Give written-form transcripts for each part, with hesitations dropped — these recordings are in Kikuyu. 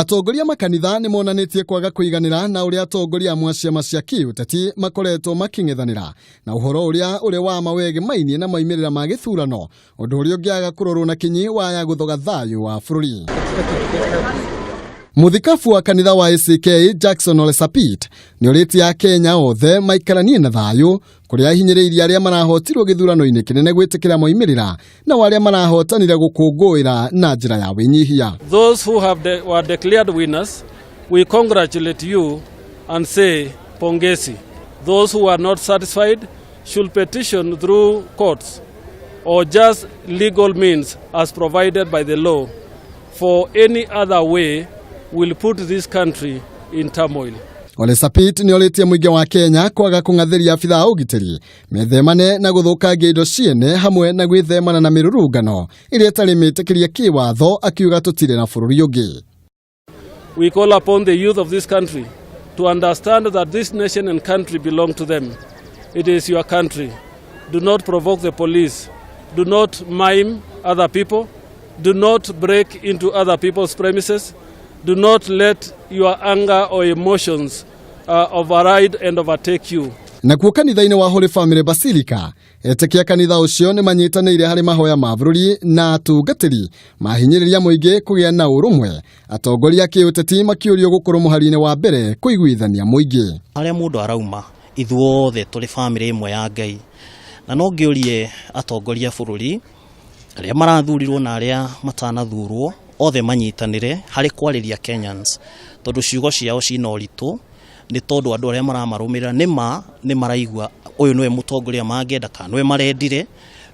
Atongoria makanitha nĩ monanĩtie kwaga kũiganĩra na ũrĩa atongoria amwe a ciama cia kĩũteti makoretwo makĩng'ethanĩra na ũhoro ũrĩa ũrĩ wa ma wegĩmainie na moimĩrĩra ma gĩthurano, ũndũ ũrĩa ũngĩaga kũrorwo na kinyi waya gũthoga thayũ wa bũrũri. Mũthikabu wa kanitha wa ACK Jackson Ole Sapit nĩ orĩtie Akenya othe maikaranie na thayũ, kũrĩa ahinyĩrĩirie arĩa marahotirwo gĩthurano-inĩ kĩnene gwĩtĩkĩra moimĩrĩra na arĩa marahotanire gũkũngũĩra na njĩra ya wĩnyihia. Those who were declared winners, we congratulate you and say pongezi. Those who are not satisfied should petition through courts or just legal means as provided by the law. For any other way will put this country in turmoil. Ole Sapit nĩ orĩtie mũingĩ wa Kenya kwaga kũng'athĩria abithaa a ũgitĩri, methemane na gũthũkangia indo ciene hamwe na gwĩthemana na mĩrũrũngano ĩrĩa ĩtarĩ mĩtĩkĩrie kĩwatho, akiuga tũtirĩ na bũrũri ũngĩ. We call upon the youth of this country to understand that this nation and country belong to them. It is your country. Do not provoke the police. Do not maim other people. Do not break into other people's premises. Do not let your anger or emotions override and overtake you. Nakuo kanitha-inĩ wa Holy Family Basilica, etĩkia kanitha ũcio nĩ manyitanĩire harĩ mahoya ma bũrũri na atungatĩri mahinyĩrĩria mũingĩ kũgĩa na ũrũmwe, atongoria a kĩũteti makĩũrio gũkorwo mũhari-inĩ wa mbere kũiguithania mũingĩ. Harĩa mũndũ arauma, ithuothe tũrĩ bamĩrĩ ĩmwe ya Ngai, na no ngĩũrie atongoria a bũrũri arĩa marathurirwo na arĩa matanathurwo othe manyitanĩre harĩ kwarĩria Kenyans, tondũ ciugo ciao cina ũritũ, nĩ tondũ andũ arĩa maramarũmĩrĩra nĩ ma nĩ maraigua ũyũ nĩwe mũtongoria mangĩenda kana nĩwe marendire,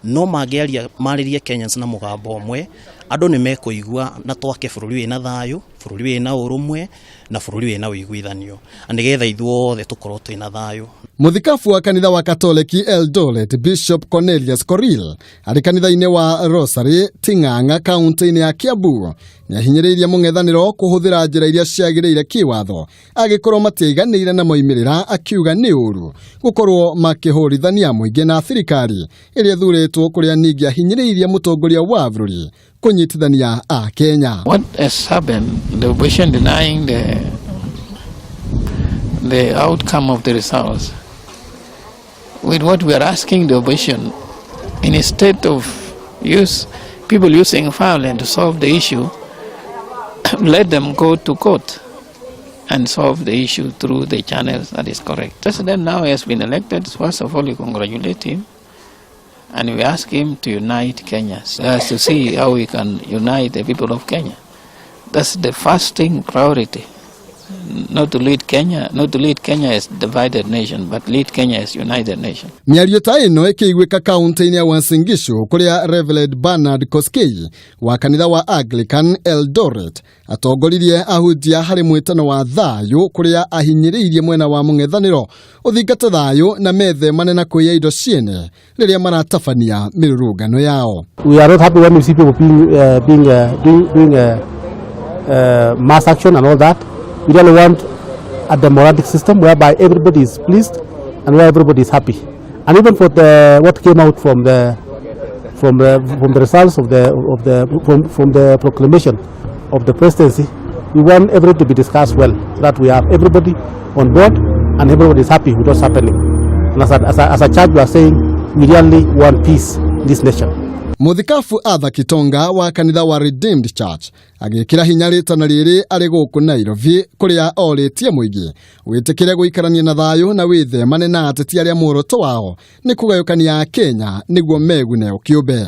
no mangĩaria marĩrie Kenyans na mũgambo ũmwe, andũ nĩ mekũigua na twake bũrũri wĩna thayũ, bũrũri wĩna ũrũmwe na bũrũri wĩna ũiguithanio, na nĩgetha ithuothe tũkorwo twĩna thayũ. Mũthikabu wa kanitha wa Katoleki Eldoret, Bishop Cornelius Korir, arĩ kanitha-inĩ wa Rosary Ting'ang'a kaunti-inĩ ya Kiambu, nĩ ahinyĩrĩirie mũng'ethanĩro kũhũthĩra njĩra iria ciagĩrĩire kĩwatho angĩkorwo matiaiganĩire na moimĩrĩra, akiuga nĩ ũru gũkorwo makĩhũrithania mũingĩ na thirikari ĩrĩa ĩthurĩtwo, kũrĩa ningĩ ahinyĩrĩirie mũtongoria wa bũrũri kũnyitithania a Kenya. What has happened, the opposition denying the outcome of the results. With what we are asking the opposition, instead of use people using violence to solve the issue, let them go to court and solve the issue through the channels that is correct. President now has been elected. First of all, we congratulate him and we ask him to unite Kenya, to see how we can unite the people of Kenya. That's the first thing, priority. Not to lead Kenya, not to lead Kenya as divided nation, but lead Kenya as united nation. Mĩario ta ĩno ĩkĩiguĩka kaunti-inĩ ya Uasin Gishu, kũrĩa Reverend Bernard Koskei wa kanitha wa Anglican Eldoret atongoririe ahunjia harĩ mwĩtano wa thayũ, kũrĩa ahinyĩrĩirie mwena wa mũng'ethanĩro ũthingate thayũ na methemane na kũiya indo ciene rĩrĩa maratabania mĩrũrũngano yao. We are not happy when we see people being being doing, doing mass action and all that. We really want a democratic system whereby everybody is pleased and where everybody is happy. And even for the what came out from the results of the from the proclamation of the presidency, we want everything to be discussed well, so that we have everybody on board and everybody is happy with what's happening. And as a church, we are saying we really want peace in this nation. Mũthikabu Arthur Kitonga wa kanitha wa Redeemed Church agĩkĩra hinya rĩtana rĩrĩ arĩ gũkũ Nairobi, kũrĩa orĩtie mũingĩ wĩtĩkĩre gũikarania na thayũ na wĩthemane na ateti arĩa muoroto wao nĩ kũgayũkania Kenya nĩguo megune o kĩũmbe.